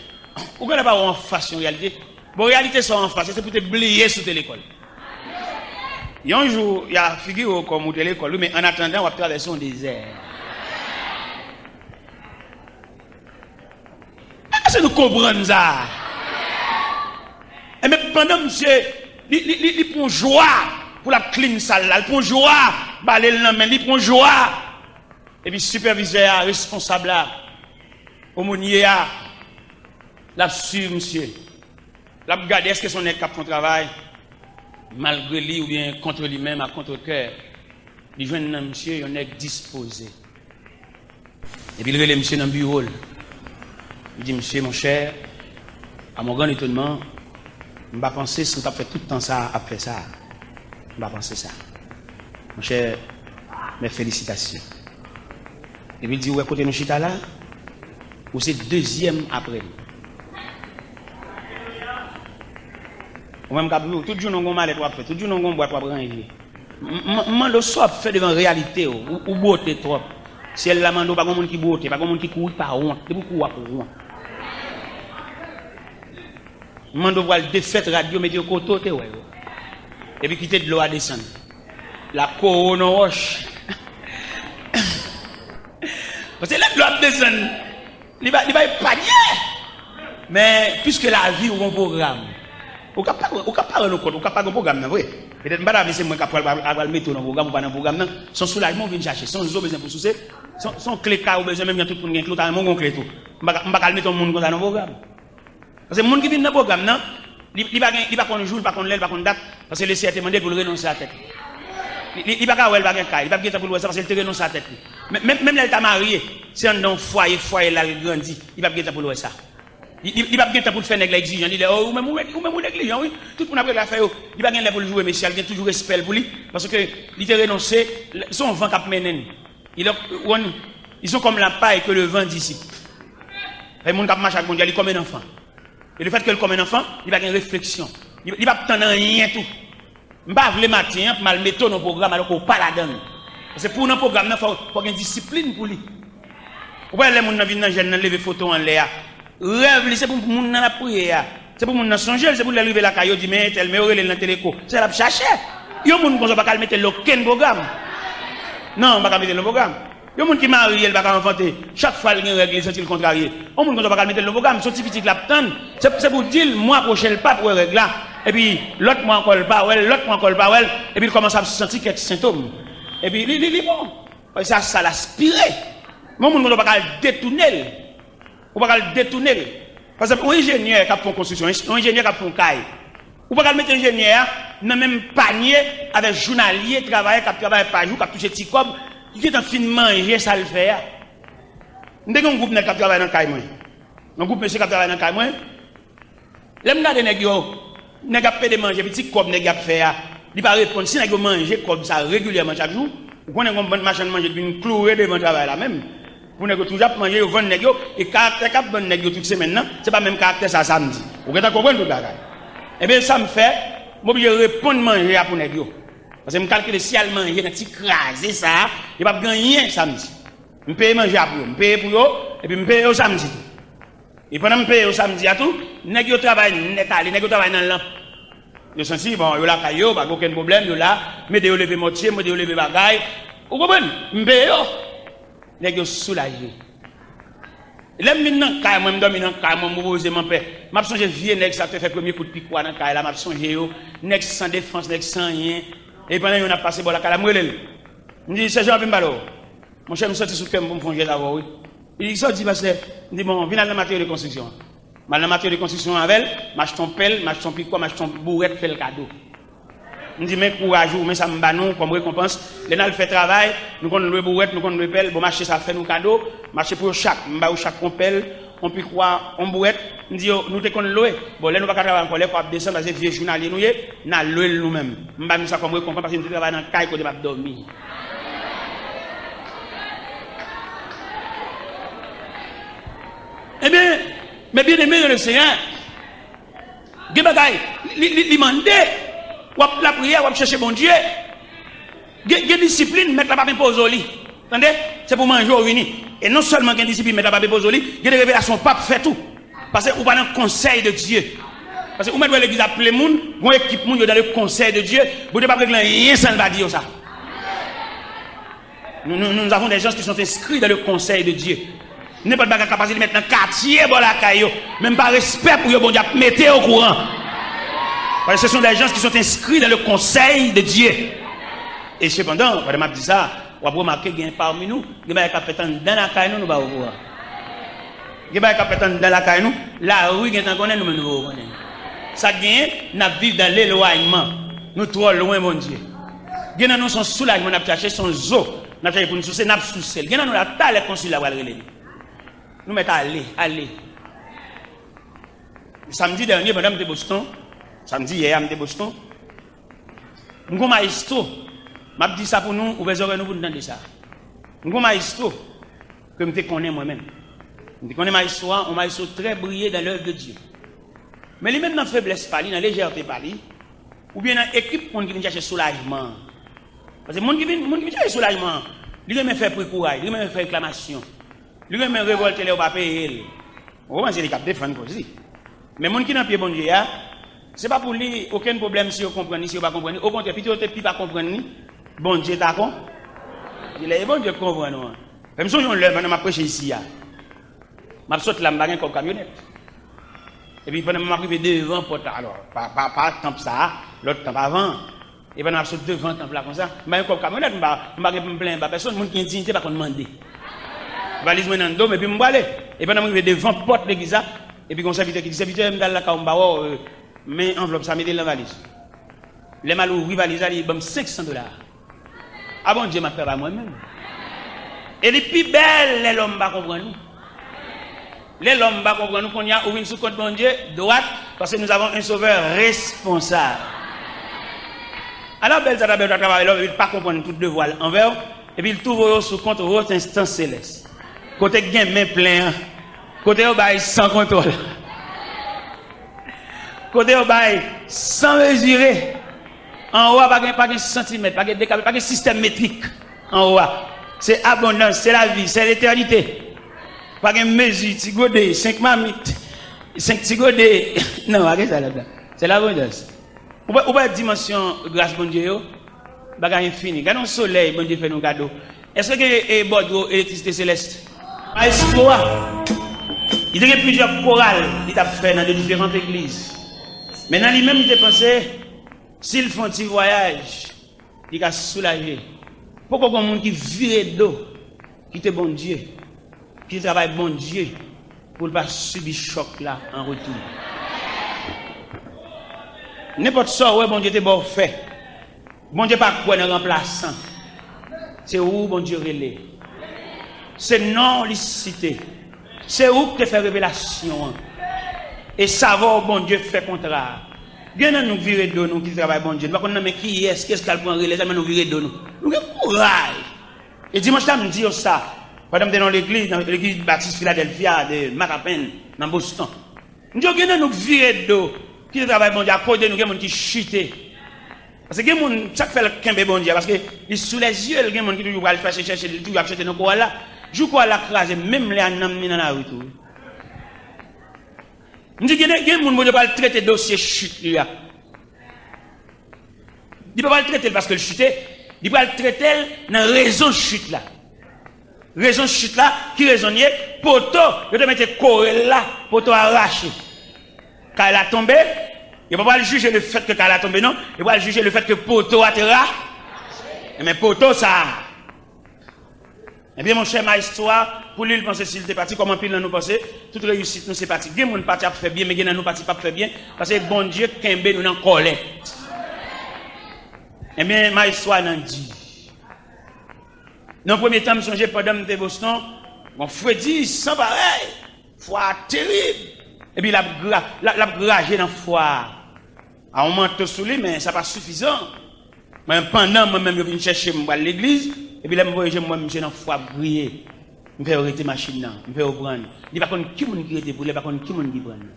Ou genlè pa wè anfas yon reyalite. Bon, reyalite sa w anfas, se pou te bliye si w te lekòl. Yon jou, y a figire w kòm ou te lekòl, wi, men annatandan, w ap travèse yon dezè. Èske nou konprann sa? Enben, pandan misye, li, li, li, li pran jwa pou l ap clean sal la, li pran jwa, bale l nan men, li pran jwa. Epi sipèvizè a, responsab la, omonye a, l ap swiv misye. L ap gade èske se yon nèg k ap fè yon travay, malgre li oubyen kont li menm, a kont kè. Li jwenn nan misye yon nèg dispoze. Epi l rele misye nan biwo l. Li di, "Misye, monchè, à mon grand étonnement, m pa panse si w t ap fè tout tan sa a ap fè sa a. M pa panse sa. Monchè, mes félicitations." Epi l di, "Ou wè kote nou chita la? Ou se dezyèm apre m." Ou menm k ap di w, tout jounen w gon malèt w ap fè, tout jounen w gon bwat w ap ranje. M, m, m mande w sa w ap fè devan reyalite w. Ou, ou bwote twòp. Syèl la mande w, pa gon moun ki bwote, pa gon moun ki kouri pa wont. Depi w kouri, w ap wont. M mande w pral defèt rad yo, mete yo kote w te wè yo. Epi kite dlo a desann. L ap kore w nan wòch. Paske lè dlo ap desann, Li pa, li pa epanye. Men, piske lavi ou gon pwogram. Ou ka pa, ou ka pa rann ou kont, ou ka pa gon pwogram nan vre. Petèt m pa ta vle se mwen k ap pral, pral, pral mete w nan pwogram, ou pa nan pwogram nan. Se yon soulajman ou vin chache, se yon zo w bezwen pou souse, se yon, se yon kle kay ou bezwen, menm jan tout moun gen kle, ou ta renmen w gon kle tou. M pa ka, m pa ka al mete yon moun konsa nan pwogram. Paske moun ki vin nan pwogram nan, li, li pa gen, li pa konn jou, li pa konn lè, li pa konn dat, paske Lesenyè te mande l pou l renonse a tèt li. Li, li, li pa ka wè l pa gen kay, li p ap gen tan pou l wè sa, paske l te renonse a tèt li. Men, menm, menm lè l ta marye, se anndan yon fwaye, fwaye l al grandi, li p ap gen tan pou l wè sa. Li, li, li p ap gen tan pou l fè nèg la egzijan, li di, "Oh, ou menm, ou, ou menm, ou neglijan, wi. Tout moun ap regle afè yo." Li pa gen lè pou l joure mesye a, li gen toujou respè l pou li, paske li te renonse, se yon van k ap mennen l. Il est, ou konn, ils sont comme la paille que le vent dissipe. Fè moun k ap mache ak Bondye, li kòm yon anfan. E le fèt ke l kòm yon anfan, li pa gen refleksyon. Li, li p ap tann anyen tou. M pa vle maten an pou m al mete w nan pwogram alò ke w pa ladan l. Paske pou w nan pwogram nan, fò, fò gen disiplin pou li. Ou pa wè lè moun nan vin nan jèn nan, leve foto anlè a. Rèv li, se pou moun nan l ap priye a. Se pou moun nan sonje l, se pou lè l rive lakay yo di, "Men entèl, men yo rele l nan teleko." Se sa l ap chache. Yon moun konsa w pa ka al mete l nan okenn pwogram. Non, w pa ka mete l nan pwogram. Yon moun ki marye, l pa ka anfante. Chak fwa l gen règ, li santi l kontrarye. Yon moun konsa w pa ka al mete l nan pwogram. Se yon ti pitit l ap tann. Se, se pou di l, mwa pwochen, l p ap wè règ la. Epi, lòt mwa ankò, l pa wè l, lòt mwa ankò, l pa wè l. Epi, l kòmanse ap santi kèk sentòm. Epi, li, li, li bon. Paske se a sa l aspire. Men yon moun konsa w pa ka al detounen l. Ou pa ka al detounen l. Pa egzanp, yon enjenyè k ap fè yon konstriksyon, yon enjenyè k ap fè yon kay. Ou pa ka al mete enjenyè a nan menm panye avèk jounalye, travayè k ap travay pa jou, k ap touche ti kòb, ki gentan fin manje sa l fè a. M te gen yon gwoup nèg k ap travay nan kay mwen. Yon gwoup mesye k ap travay nan kay mwen. Lè m gade nèg yo, nèg ap pede manje, epi ti kòb nèg y ap fè a, li pa reponn. Si nèg yo manje kòb sa regilyèman chak jou, ou konnen gon bann machann manje ki vin kloure devan travay la menm. Pou nèg yo toujou ap manje, yo vann nèg yo, e karaktè k ap vann nèg yo tout semèn nan, se pa menm karaktè sa samdi. Ou gentan konprann tout bagay. Ebyen, sa m fè, m oblije reponn manje a pou nèg yo. Paske m kalkile si y al manje nan ti kraze sa a, yo p ap gen anyen samdi. M peye manje a pou yo, m peye pou yo, epi m peye yo samdi tou. E pandan m peye yo samdi a tou, nèg yo travay nèt ale, nèg yo travay nan lanp. Yo santi, bon, yo lakay yo, pa gen okenn pwoblèm, yo la, m ede yo leve mòtye, m ede yo leve bagay. Ou konprann? M peye yo. Nèg yo soulaje. Lè m vin nan kay mwen, m dòmi nan kay mwen, m repoze m anpè. M ap sonje vye nèg sa te fè premye kout pikwa nan kay la, m ap sonje yo. Nèg san defans, nèg san anyen. E pandan youn ap pase bò lakay la, m rele l. M di, "Sèjan, anpil m pale w. Monchè, m soti sou kè m pou m fè yon jès avè w, wi." Li di, "Sa w di, pastè?" M di, "Bon, vin al nan materyo de konstriksyon an." M al nan materyo de konstriksyon an avè l, m achte yon pèl, m achte yon pikwa, m achte yon bourèt, fè l kado. M di, "Men kouraj ou, men sa m ba nou kòm rekonpans. Lè n al fè travay, nou konn lwe bourèt, nou konn lwe pèl. Bon, m achte sa, fè nou kado. M achte pou yo chak. M ba yo chak yon pèl, yon pikwa, yon bourèt." M di yo, "Nou te konn lwe. Bon, lè nou pa ka travay ankò, lè kò ap desann, paske vye jounalye nou ye, n a lwe l nou menm." M ba nou sa kòm rekonpans, paske nou te travay nan kay kote m ap dòmi. Ebyen, mes bien-aimés dans le Seigneur, gen bagay, li, li, li mande, w ap lapriyè, w ap chèche Bondye. Gen, gen disiplin, mèt la p ap enpoze w li. Tande? Se pou manje w vini. E non sèlman gen disiplin, mèt la p ap enpoze w li, gen de revelasyon w p ap fè tou. Paske ou pa nan konsèy de Dye. Paske ou mèt wè legliz ap plen moun, gon ekip moun yo dans le conseil de Dieu, Bondye p ap regle anyen san l pa di yo sa. Nous, nous, nous avons des gens qui sont inscrits dans le conseil de Dieu. Nenpòt bagay k ap pase, li mèt nan katye bò lakay yo. Menm pa respè pou yo, Bondye ap mete yo okouran. Parce que ce sont des gens qui sont inscrits dans le conseil de Dieu. E sepandan, pandan m ap di sa, w ap remake gen pami nou, gen bagay k ap fèt anndan lakay nou, nou pa okouran. Gen bagay k ap fèt anndan lakay nou, lari gentan konnen, nou menm nou poko konnen. Sa k genyen, n ap viv dans l'éloignement. Nou twò lwen Bondye. Gen nan nou se yon soulajman n ap chache, se yon zo n ap chache pou n souse, n ap souse l. Gen nan nou la, talè konsèy la pral rele nou. Nou mèt ale, ale. Samdi dènye, pandan m te Boston, samdi yè a, m te Boston, m gon mayestwo, m ap di sa pou nou, ouvè zòrèy nou pou n tande sa. M gon mayestwo ke m te konnen mwen menm. M te konnen mayestwo a, yon mayestwo trè briye dans l'œuvre de Dieu. Men li menm nan feblès pa li, nan lejète pa li, oubyen nan ekip moun ki vin chache soulajman an. Paske moun ki vin, moun ki vin chache soulajman an, li renmen fè pri kouray, li renmen fè reklamasyon. Li renmen revòlte lè yo pa peye l. Ou konprann, se li k ap defann koz li. Men moun ki nan pye Bondye a, se pa pou li okenn pwoblèm si yo konprann li, si yo pa konprann li. Okontrè, pito yo te pi pa konprann li, Bondye ta kon-, lè e Bondye k konprann ou an. Fè m sonje yon lè pandan m ap preche isi a. M ap sot la, m pa gen kòb kamyonèt. Epi pandan m ap rive devan pòt la, alò, pa, pa, pa tanp sa a, lòt tanp avan an. E pandan m ap sot devan tanp la konsa, m pa gen kòb kamyonèt, m pa, m pa gen pou m plenyen ba pèsonn, moun ki gen diyite pa konn mande. Valiz mwen nan do m, epi m prale. E pandan m rive devan pòt legliz la, epi gon sèvitè ki di, "Sèvitè, m t al lakay ou, m pa wè w, men anvlòp sa, mete l nan valiz." Lè m al ouvri valiz la, li ban m senk san dola. A Bondye m ap fè pa mwen menm. E li pi bèl lè lòm pa konprann ou. Lè lòm pa konprann ou, kounye a ou vin sou kont Bondye, dwat, paske nous avons un Sauveur responsable. Alò, bèl sa ta bèl ta travay lòm, epi l pa konprann tout devwa l anvè w, epi l tou voye w sou kont wot enstans selès. Kote k gen men plen an, kote yo bay san kontwòl. Kote yo bay san mezire. Anwo a pa gen, pa gen santimèt, pa gen dekabe, pa gen sistèm metrik anwo a. Se abondans, se lavi, se letènite. Pa gen mezi, ti gode, senk mamit, senk ti gode. Non, pa gen sa ladan. Se labondans. Ou pa, ou pa dimansyon gras Bondye yo, bagay enfini. Gade yon solèy Bondye fè nou kado. Èske gen, e, bòdwo elektrisite selès? Maestro a, li te gen plizyè koral li t ap fè nan de diferan legliz. Men nan li menm, li te panse, si l fè yon ti vwayaj, li ka soulaje. Poko gen moun ki vire do, kite Bondye, kite travay Bondye, pou l pa sibi chòk la an retou. Nenpòt sa w wè Bondye te ba w fè, Bondye pa kwè nan ranplasan. Se ou Bondye rele. Se non w li site. Se ou k te fè revelasyon an. E savè w Bondye fè kontra a. Gen nan nou k vire do nou kite travay Bondye. Nou pa konn nan men kiyès, kiyès k al pran relè, sèlman nou vire do nou. Nou gen kouraj. E dimanch la, m di yo sa. Pandan m te nan yon legliz, nan legliz Batis Filadèlfya de Mattapan, nan Boston. M di yo, gen nan nou k vire do, kite travay Bondye, akoz de nou, gen moun ki chite. Paske gen moun, sa k fè l kenbe Bondye a, paske li sou lèzye l, gen moun ki toujou pral chèche, chèche, li toujou ap chèche nan koral la. Jou koral la kraze, menm lè a nanm li nan lari tou. M di, gen, gen moun Bondye pral trete dosye chit li a. Li pa pral trete l paske l chite, li pral trete l nan rezon chit la. Rezon chit la, ki rezon l ye? Poto, yo te mete kore l la, poto a rache. Kay la tonbe, Yo pa pral jije le fèt ke kay la tonbe, non. Yo pral jije le fèt ke poto a te ra. Enben, poto sa a. Ebyen, monchè, maestro a, pou li, l panse si l te pati, kòm anpil nan nou panse, tout reyisit nou se pati. Gen moun pati ap fè byen, men gen nan nou pati p ap fè byen, paske Bondye kenbe nou nan kòlèt. Ebyen, maestro a nan di. Nan premye tan, m sonje pandan m te Boston, gon fredi san parèy, fwa a terib. Epi l ap gra-, l ap, l ap graje nan fwa a. A yon manto sou li, men sa pa sifizan. Mwen, pandan mwen menm yo vin chèche m, m pral legliz, epi lè m voye je m wè misye nan fwa ap griye. M fè yo rete machin nan, m fè yo pran l. Li pa konn ki moun ki rete pou li, li pa konn ki moun ki pran l.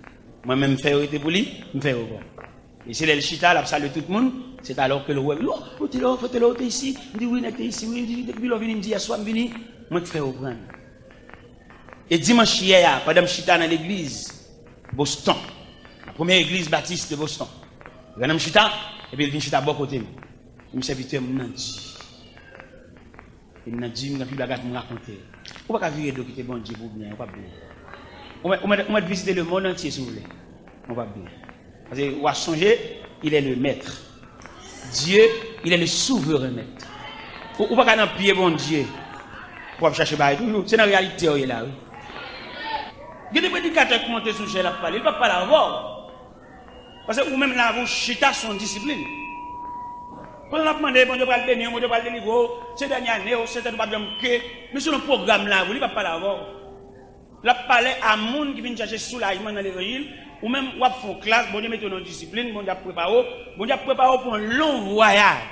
Mwen menm, m fè yo rete pou li, m fè yo pran l. E se lè l chita, l ap salye tout moun, c'est alors que l wè m. Li, "Oh, Otelo, Otelo, ou te isi?" M di, "Wi, nèg te isi, wi." Li di, "Depi lè w vini?" M di, "Yèswa m vini." Mwen k fè yo pran l. E dimanch yè a, pandan m chita nan legliz Boston, la première église baptiste de Boston, grann nan m chita, epi l vin chita bò kote m. Li di, "Sèvitè, m nan di." E m nan di, "M gen anpil bagay pou m rakonte." Ou pa ka vire do kite Bondye pou byen, ou p ap byen. Ou mèt, ou mèt, ou mèt vizite le monde entier, si w vle. Ou p ap byen. Paske w a sonje, il est le maître. Dieu, il est le souverain maître. Ou, ou pa ka nan pye Bondye pou w ap chache bagay toujou. Se nan reyalite w ye la, wi. Gen de predikatè k monte sou chè l ap pale, li p ap pale avè w. Paske ou menm lavi w chita se yon disiplin. Pandan l ap mande, Bondye pral beni w, Bondye pral delivre w, se dènye ane w, se tèt ou p ap janm ke, men selon pwogram lavi w, li p ap pale avè w. L ap pale a moun ki vin chèche soulajman nan levanjil. Ou menm, w ap fè yon klas, Bondye mete w nan yon disiplin, Bondye ap prepare w, Bondye ap prepare w pou yon long vwayaj.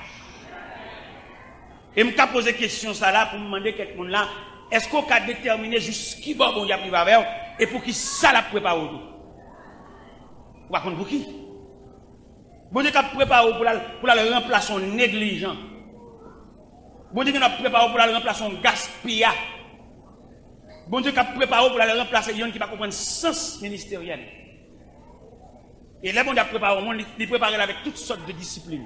E m ka poze kesyon sa la pou m mande kèk moun la, èske w ka detèmine jis ki bò Bondye ap rive avè w e pou ki sa l ap prepare w tou? Ou pa konn pou ki. Bondye k ap prepare w pou l al, pou l al ranplase yon neglijan. Bondye gen ap prepare w pou l al ranplase yon gaspiya. Bondye k ap prepare w pou l al ranplase yonn ki pa konprann sans ministeryèl. E lè Bondye ap prepare yon moun, li, li prepare l avèk tout sòt de disiplin,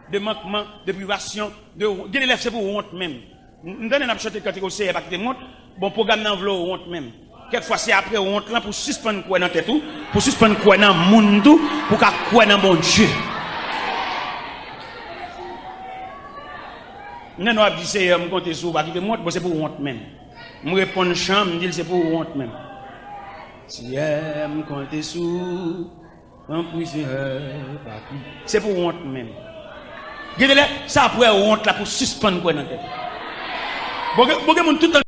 de mankman, de privasyon, de, gen de lè se pou wont menm. M, m tande n ap chante kantik, "O Seyè, pa kite m wont." Bon, pwogram nan vle w wont menm. Kèk fwa, se apre wont lan pou w sispann kwè nan tèt ou, pou w sispann kwè nan moun tou, pou w ka kwè nan Bondye. M tande w ap di, "Seyè, m konte sou ou, pa kite m wont." Bon, se pou wont menm. M reponn chan, m di l, "Se pou wont menm." Seyè, m konte sou ou, tanpri, Seyè, pa ki-, se pou wont menm. Gen de lè, se apre wont la pou w sispann kwè nan tèt ou. Bon, gen, bon, gen moun tout tan